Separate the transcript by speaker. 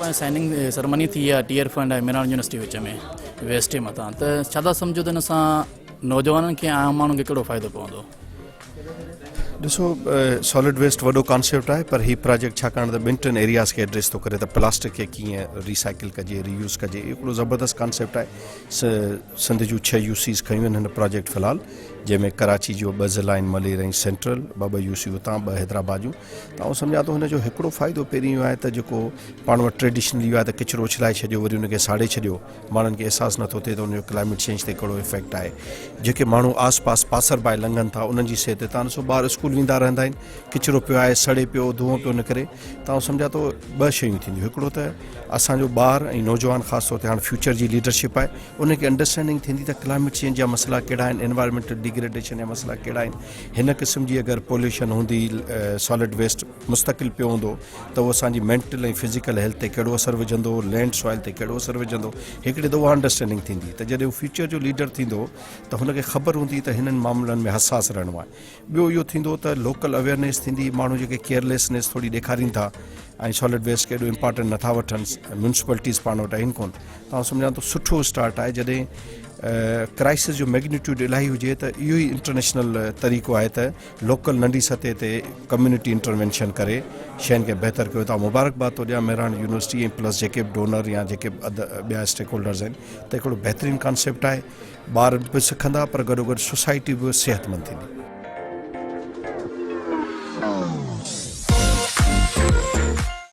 Speaker 1: پنهنجي signing ceremony ٿي آهي ٽيئر فنڊ ۽ ميراڻ يونيورسٽي وچ ۾ ويسٽ جي مٿان ته ڇا ٿا سمجهو ته ان سان نوجوانن کي عام ماڻهن کي ڪهڙو فائدو پوندو؟
Speaker 2: ڏسو سالڊ ويسٽ وڏو ڪانسيپٽ آهي پر هي پراجيڪٽ ڇاڪاڻ ته ٻن ٽن ايرياز کي ايڊريس ٿو ڪري ته پلاسٽڪ کي ڪيئن ريسائيڪل ڪجي رييوز ڪجي اهو هڪڙو زبردست ڪانسيپٽ آهي سنڌ جون ڇهه يو سيز کنيون آهن هن پراجيڪٽ في الحال جنهن ۾ ڪراچي جو ٻه ضلع آهن ملير ۽ سينٽرل ٻه ٻه يو سي اتان ٻه حيدرآباد جون ته آئون سمجهان ٿو هن جو هڪڙو فائدو پهرين اهو آهي ته جيڪو پاڻ وٽ ٽريڊيشنلي اهو آهي ته ڪچرو اڇلائي ڇڏيو وري ان کي ساڙي ڇڏيو ماڻهن کي احساس نٿو ٿئي ته ان جو ڪلائميٽ چينج تي ڪهڙو افيڪٽ آهي جيڪي ماڻهو آس پاس پاسر بائي لنگهن ٿا انهن جي صحت تي تان ڏسو ٻار اسڪول ويندا رهندا آهن ڪچرو پيو آهي سڙي پيو دونهون پيو نڪري ته آئون سمجهان ٿو ٻه شيون ٿينديون هڪڙو ته اسانجو ٻار ۽ نوجوان خاص طور تي هاڻ فيوچر جي ليڊرشپ آهي ان کي انڊرسٽينڊنگ ٿيندي ته ڪلائميٽ چينج جا مسئلا ڪهڙا آهن انوائرمينٽل ڊيگريڊيشن جا مسئلا ڪهڙا آهن هن قسم جي اگر پوليوشن هوندي سالڊ ويسٽ مستقل پيو هوندو ته اهو اسان جي مينٽل ۽ فزيڪل هيلٿ تي ڪهڙو اثر وجهندو، لينڊ سوائل تي ڪهڙو اثر وجهندو، هڪڙي ته اها انڊرسٽينڊنگ ٿيندي ته جڏهن هو فيوچر جو ليڊر ٿيندو ته هن کي خبر هوندي ته هنن معاملن ۾ حساس رهڻو آهي. ٻيو اهو ٿيندو ته لوڪل اويئرنيس ٿيندي، ماڻهو جيڪي ڪيئرليسنيس ٿوري ڏيکارين ٿا ۽ سالڊ ويسٽ کي ايڏو امپارٽنٽ نٿا وٺن، ميونسپلٽيز پاڻ وٽ آهن ڪونه ته آئون سمجهان ٿو سٺو اسٽارٽ آهي جڏهن ڪرائسس جو ميگنيٽيوڊ الاهي هجي ته اهو ئي انٽرنيشنل طريقو آهي ته لوڪل ننڍي سطح تي ڪميونٽي انٽروينشن ڪري شين کي بهتر ڪيو ته آئون مبارڪباد ٿو ڏيان مهراڻ يونيورسٽي ۽ پلس جيڪي به ڊونر يا جيڪي به ٻيا اسٽيڪ هولڊرز آهن ته هڪڙو بهترين ڪانسيپٽ آهي ٻار به سکندا پر گڏو گڏ سوسائٽي به صحتمند ٿيندي.